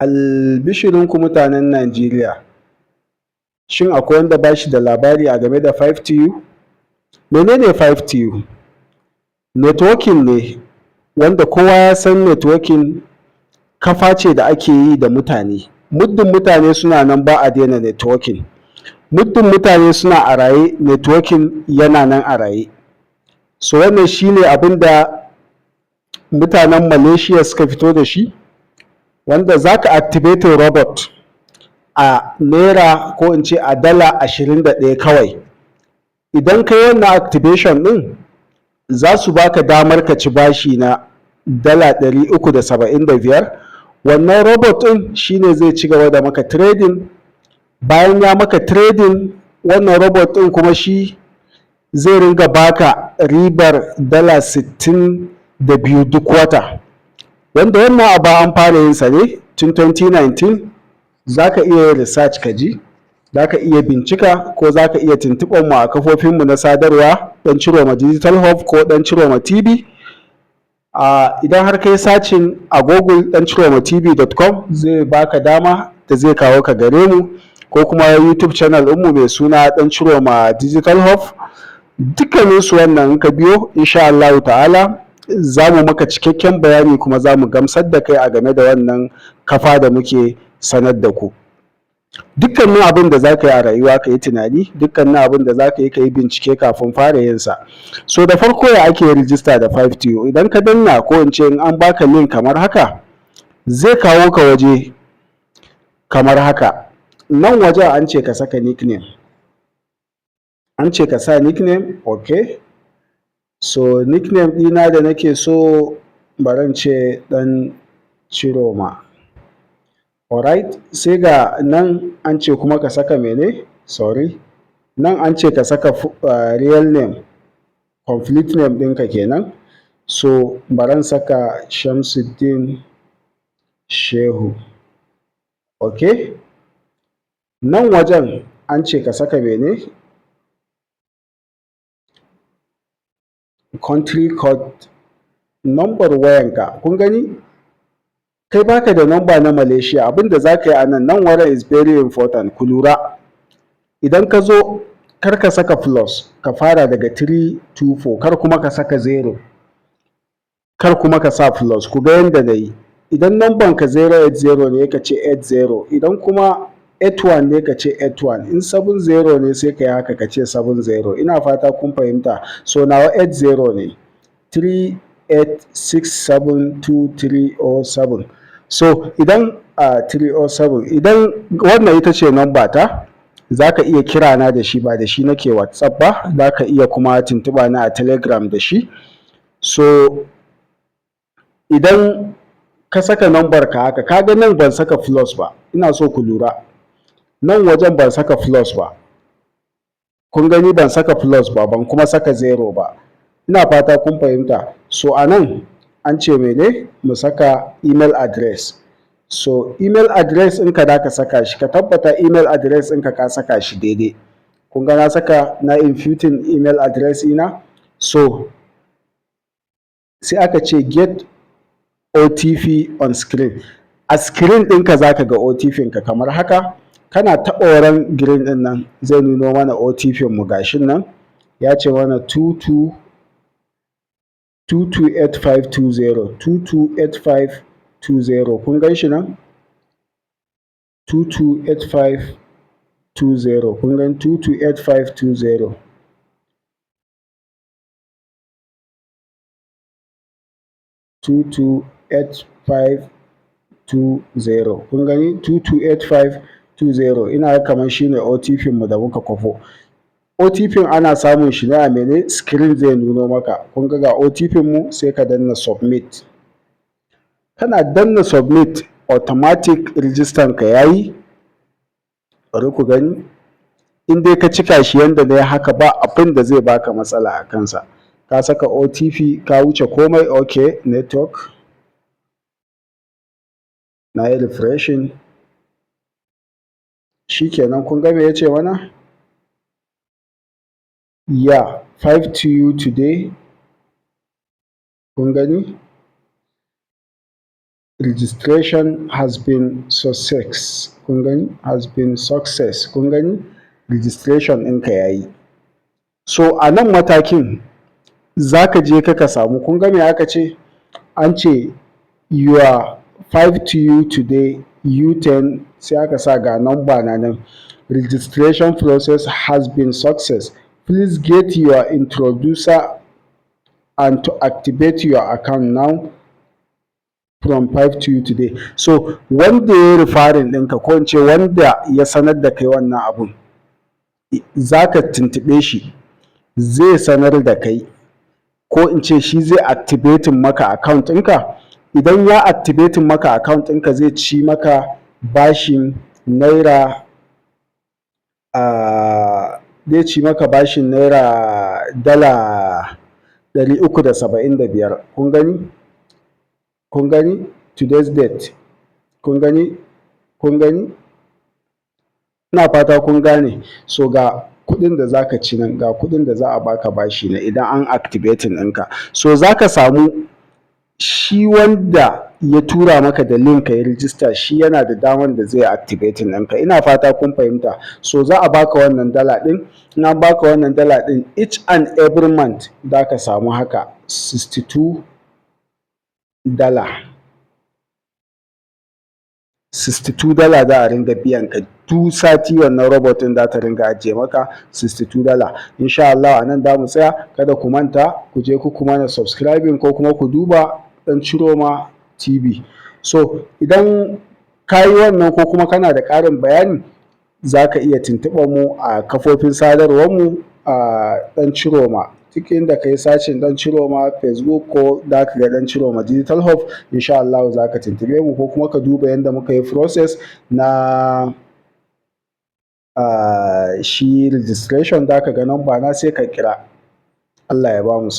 Albishirinku, mutanen Najeriya, shin akwai wanda ba shi da labari a game da 5TU? Mene ne 5TU? Networking ne wanda kowa ya san networking kafa ce da ake yi da mutane. Muddin mutane suna nan, ba a daina networking. Muddin mutane suna a raye, networking yana nan a raye. So wannan shi ne abin da mutanen Malaysia suka fito da shi, wanda za ka activating robot a naira, ko in ce a $21 kawai. Idan ka yi wannan activation ɗin, za su baka damar ka ci bashi na $375. Wannan robot ɗin shi ne zai ci gaba da maka trading. Bayan ya maka trading, wannan robot ɗin kuma shi zai ringa baka ribar $62 duk wata. Wanda wannan abu an fara yin sa ne tun 2019. Za ka iya yin research ka ji, za ka iya bincika, ko za ka iya tuntuɓar mu a kafofinmu na sadarwa, Ɗan Ciroma Digital Hub ko Ɗan Ciroma TV. Idan har kai searching a Google ɗan Ciroma tv.com, zai baka dama da zai kawo ka gare mu, ko kuma YouTube channel ɗinmu mai suna Ɗan Ciroma Digital Hub. Dukkaninsu wannan in ka biyo, insha Allahu ta'ala, za mu maka cikakken bayani kuma za mu gamsar da kai a game da wannan kafa da muke sanar da ku. Dukkanin abin da za ka yi a rayuwa, ka yi tunani. Dukkanin abin da za ka yi, ka yi bincike kafin fara yin sa. So da farko, ya ake rijista da 5TU? Idan ka danna, ko in ce in an baka link kamar haka, zai kawo ka waje kamar haka. Nan wajen an ce ka saka nickname. An ce ka sa nickname, okay. So nickname ɗina da nake so, bari in ce Ɗan Ciroma. Alright, sai ga nan an ce kuma ka saka mene? Sorry. Nan an ce ka saka real name, complete name ɗinka kenan. So bari in saka Shamsuddin Shehu. Okay. Nan wajen an ce ka saka mene? Country code, number wayanka. Kun gani? Kai baka da number na Malaysia, abin da za ka yi a nan, nan wurin is very important, ku lura. Idan ka zo, kar ka saka plus, ka fara daga 324, kar kuma ka saka 0. Kar kuma ka sa plus, ku ga yanda na yi. Idan number ka 080 ne, ka ce 80, idan kuma 81 ne, ka ce 81, in 70 ne, sai ka yi haka, ka ce 70. Ina fata kun fahimta. So nawa 80 ne. 38672307. So idan 307, idan wannan ita ce number ta, za ka iya kira na da shi, ba da shi nake WhatsApp ba, za ka iya kuma tuntuɓa na a Telegram da shi. So idan ka saka number ka haka, ka ga nan ban saka plus ba, ina so ku lura. Nan wajen ban saka plus ba. Kun gani, ban saka plus ba, ban kuma saka zero ba. Ina fata kun fahimta. So a nan an ce mene? Mu saka email address. So email address ɗinka da ka saka shi, ka tabbata email address ɗinka ka saka shi daidai. Kun ga na saka, na inputting email address ɗina. So sai aka ce get OTP on screen. A screen ɗinka za ka ga OTP ka kamar haka. Kana taɓa wurin green ɗin nan, zai nuno mana OTP mu, gashin nan. Ya ce mana 22 228520, 228520. Kun gan shi nan? 228520. Kun gan 228520. 228520. Kun gani, 228520. Ina ga kamar shi ne OTP mu da muka kwafo. OTP ana samun shi ne a mene? Screen zai nuno maka. Kun ga, ga OTP mu, sai ka danna submit. Kana danna submit, automatic register ka yayi. Bari ku gani. In dai ka cika shi yanda na yi haka, ba abin da zai baka matsala a kansa. Ka saka OTP, ka wuce komai, okay, network. Na yi refreshing. Shi kenan, kun ga me ya ce mana? Yeah, 5 to you today. Kun gani? Registration has been success. Kun gani? Has been success. Kun gani? Registration ɗinka ya yi. So a nan matakin za ka je ka samu, kun ga me aka ce? An ce "Your 5 to you today U10", sai aka sa ga number na nan. "Registration process has been success. Please get your introducer and to activate your account now from 5 to you today." So wanda ya yi referring ɗinka, ko in ce wanda ya sanar da kai wannan abun, za ka tuntuɓe shi, zai sanar da kai, ko in ce shi zai activating maka account ɗinka. Idan ya activating maka account ɗinka, zai ci maka bashin naira, zai ci maka bashin naira $375. Kun gani? Kun gani? Today's date. Kun gani? Kun gani? Ina fata kun gane. So ga kuɗin da za ka ci nan, ga kuɗin da za a baka bashi na idan an activating ɗinka. So za ka samu shi wanda ya tura maka da link ka yi register, shi yana da daman da zai activating ɗinka. Ina fata kun fahimta. So za a baka wannan dala ɗin. In an baka wannan dala ɗin, each and every month za ka samu haka $62. $62 za a ringa biyan ka duk sati. Wannan robot ɗin za ta ringa ajiye maka $62. Insha Allah a nan za mu tsaya. Kada ku manta ku je ku mana subscribing ko kuma ku duba Ɗan Ciroma TV. So idan ka yi wannan ko kuma kana da ƙarin bayani, za ka iya tuntuɓar mu a kafofin sadarwar mu a Ɗan Ciroma. Duk inda ka yi searching Ɗan Ciroma, Facebook ko za ka ga Ɗan Ciroma Digital Hub, insha Allah za ka tuntuɓe mu, ko kuma ka duba yadda muka yi process na shi registration, za ka ga number na, sai ka kira. Allah ya ba mu sa'a.